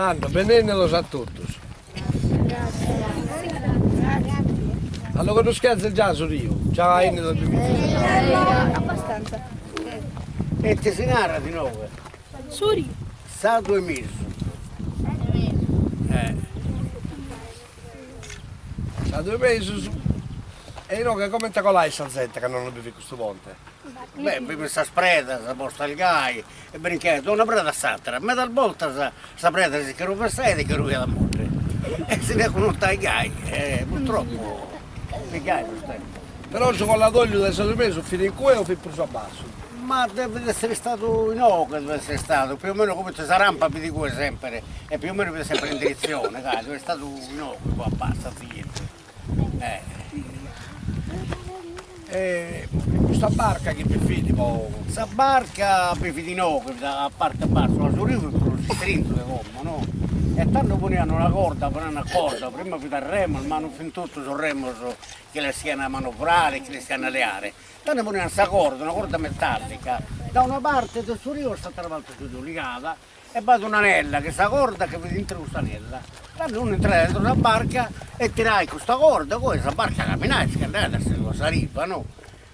Tando, benennidos a totus. A lu connoschiazis già su riu? Già 'ennidos bi fizis? Abbastanza. E ite si narat inoghe? Su riu. Sardu 'e mesu. Eh. Sardu 'e mesu. E inoghe comente colait sa zente cando non bi fit custu ponte? Beh, bi fin sas predas postas gai e brinchaiat da una preda a s'atera, medas boltas sa preda si che rovessaiat e che ruiat a modde e si nde connotait gai e purtroppo fit gai sos tempos. Però su coladogliu de sa 'e mesu fit in cue o fit prus a bassu? Ma devet essere istadu inoghe, devet essere istadu, più o meno comente sa rampa fit igue sempre e più o meno fit sempre in direzione, gai, devet istadu inoghe a bassu a sighire. E custa barca chi bi fit po. Sa barca bi fit inoghe, fit a parte bassa, ma su riu fit prus istrintu de como, no? E tando ponian una corda, ponian una corda, prima fit a remos, ma non fin totu sos remos chi l'ischian manovrare, chi l'ischian leare. Tando ponian sa corda, una corda metallica, da una parte de su riu a s'atera parte de su riu, ligada E b'at un'anella, che sa corda che fit intro custa anella. Tando unu intraiat intro sa barca e tirait custa corda, poi sa barca caminait, si che andaiat a sa riva, no?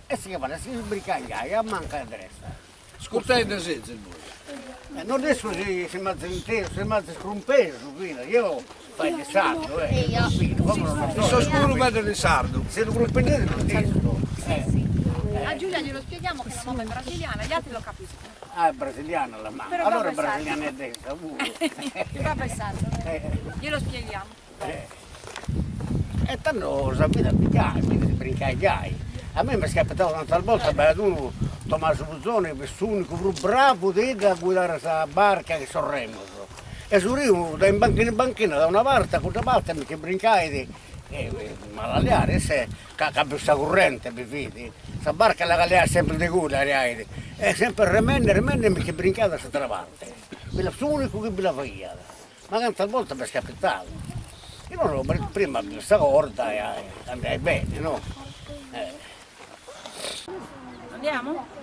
E si che fadiat, si brincaiat gai, a manca e a dresta. Ascurtende sezis bois? Non isco si si m'azis intesu, si m'azis crumpesu finas, eo faeddo in sardu, eh, como non lo so. Issos puru faeddan in sardu. Si lu crumpendede non l'isco. A Giulia glielo spieghiamo che la mamma è brasiliana, gli altri lo capiscono. Ah è brasiliana la mamma, allora è brasiliana issa puru. Il babbo è sardo, glielo spieghiamo. E tando sa vida fit gai, si brincaiat gai. A mei m'est capitadu tantas bortas, b'aiat unu, Tomasu Puzone, fit s'unicu prus bravu de 'idda a guidare sa barca chin sos remos. E su riu dae in banchina in banchina, dae una parte a cudda parte mi che brincait e mala a leare, isse ca ca sa currente bi fit, sa barca la leaiat sempre de cue la leaiat e sempre remende remende mi che brincaiat a s'atera parte, fit s'unicu chi bi la faghiat, ma cantas bortas m'est capitadu, eo prima bi fit sa corda e andaiat bene no Andiamo?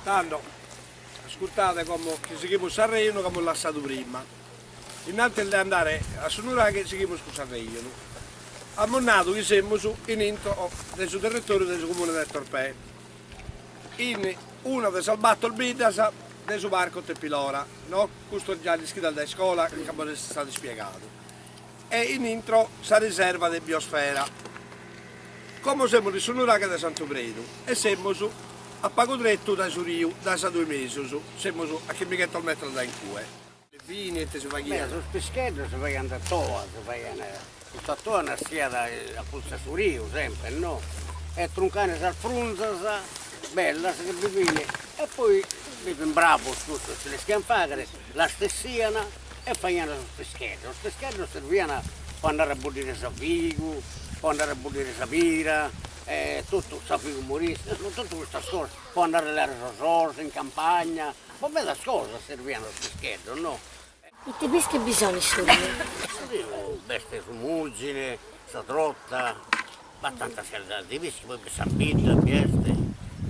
Tando, ascurtade como chi sighimus s'arrejonu chi amus lassadu prima. Innantis de andare a su nuraghe sighimus cun s'arrejonu. Amus nadu chi semus in intro de su territòriu de su comune de Torpè, in una de sas bator biddas de su Parco Tepilora, no? Custu già l'ischides dae iscola ca bos est istadu ispiegadu. E in intro sa riserva de biosfera. Como semus in su nuraghe de Santu Predu e semus a pagu tretu dae su riu, dae sa Duemesus, semus a chimbighentos metros dae in cue. Vini ite si faghiat? Beh, sos pischeddos si faghiant a toa, si faghiant, custa toa naschiat a curtzu a su riu sempre, no? E truncaiant sas frunzas bellas chi bi fin e poi bi fin bravos cussos chi l'ischiant faghere, las tessian e faghiant sos pischeddos, sos pischeddos servian po andare a buddire sa figu, po andare a buddire sa pira e totu sa figu morisca, totu custas cosas, po andare a leare sos ós in campagna Po medas cosas servian sos pischeddos, no? Ite pische bi sono in su riu? In su riu b'est su mùgine, sa trota, b'at tantas calidades de pische, poi b'est s'ambidda, bi est,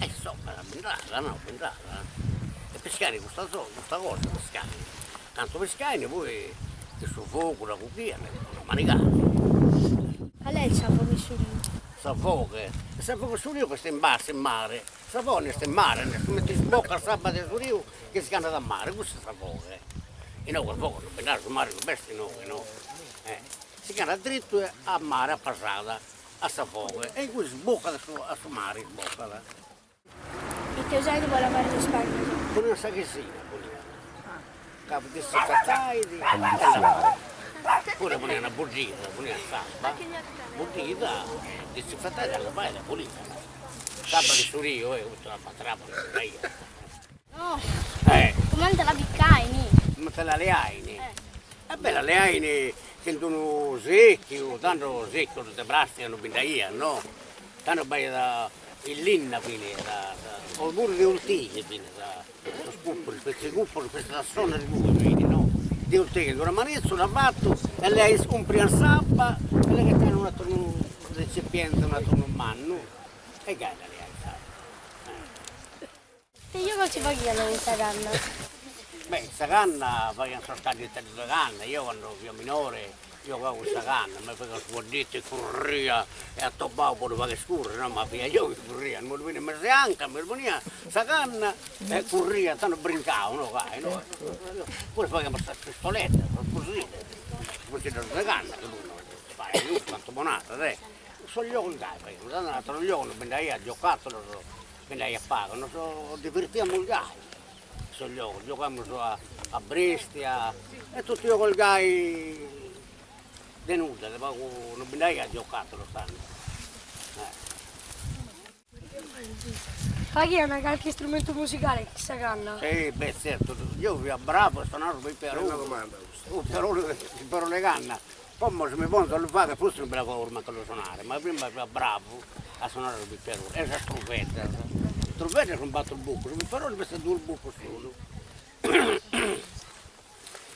e insomma bi nd'at, no, bi nd'at. E piscaian custa custa cosa piscaian, cantu piscaian poi chin su fogu la coghian e la manigaian. Cale est sa foghe 'e su riu? Sa foghe? Sa foghe 'e su riu est in bassu in mare Sa foghe est in mare, est comente isboccat s'abba de su riu chi si ch'andat a mare, cussa est sa foghe. Inoghe foghe non bi nd'at, su mare non b'est inoghe no. Si ch'andat drittu a mare a Pasada, a sa foghe, e incue isboccat a su a su mare isboccat. Ite usait po lavare sos pannos? Poniat sa chisina, poniat, ca disinfetait e lavait. Poi la poniat buddida, poniat s'abba buddida, disinfetait e lavait e puliat. S'abba de su riu, eh, custa abba traba non si nd'aiat. No. Eh. Comente la piccaini? Comente la leaini? Eh. E beh, la leaini chin d'unu secchiu, tando secchios de plastica non bi nd'aiat, no? Tando b'aiat in linna fin o puru de ortighe fin sos cùpulos, petzi 'e cùpulu, petzi tassone de cue fin no, de ortighe una manizzola fatu e le umprian s'abba e la ghettaian in un'ateru recipiente un'ateru mannu e gai la leaian s'abba. Ite giogos si faghian in sa canna? Beh, in sa canna faghian sos cadditteddos de canna, eo cando fio minore giogavo cun sa canna, mi faghian su cuaddittu e curria e atobbao po lu fagher currer, no, ma fia eo chi curria, mi lu ponian in mesu 'e anca, mi lu ponian sa canna e curria, tando brincao, no, gai, no, poi faghiamus sas pistoleddas, sos fusiles, fusiddos de canna, chi poi cantu bon'at, eh, sos giogos gai faghiamus, tando ateros giogos non bi nd'aiat, giocattolos Bi nd'aiat pagu, nos divertiamus gai, sos giogos, giogamus a brestia e totu giogos gai de nudda, de pagu, non bi nd'aiat giocattolos tando. Faghian calchi istrumentu musicale chin sa canna? Si, beh zertu, jeo fia bravu a sonare su piperolu, su piperolu, su piperolu 'e canna Como si mi ponzo a lu fagher forsis non bi la fago prus mancu a lu sonare, ma prima fia bravu a sonare su piperolu e sas truveddas, truveddas cun battor bucos, su piperolu b'est duos bucos solu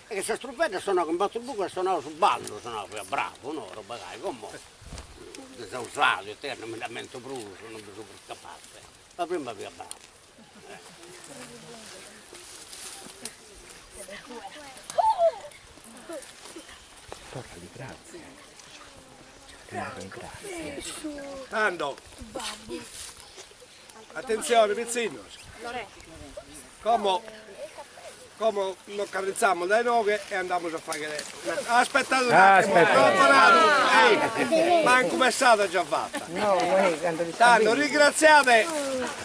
e sas truveddas sonao cun battor bucos e sonao su ballu, sonao fia bravu no, roba gai, como disausadu ite non mi nd'ammento prus, non bi so prus capatze, ma prima fia bravu. Torrali gratzie. Narali gratzie. Tando, atentzione pitzinnos, como como nos ch'arritzamus dae inoghe e andamus a faghere aspetade un'attimu, no apo nadu, ei, mancu messada già fatta. Tando ringratziade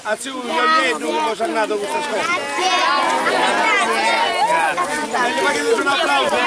a tziu Gioglieddu chi bos at nadu custas cosas. E li faghides un'aplausu.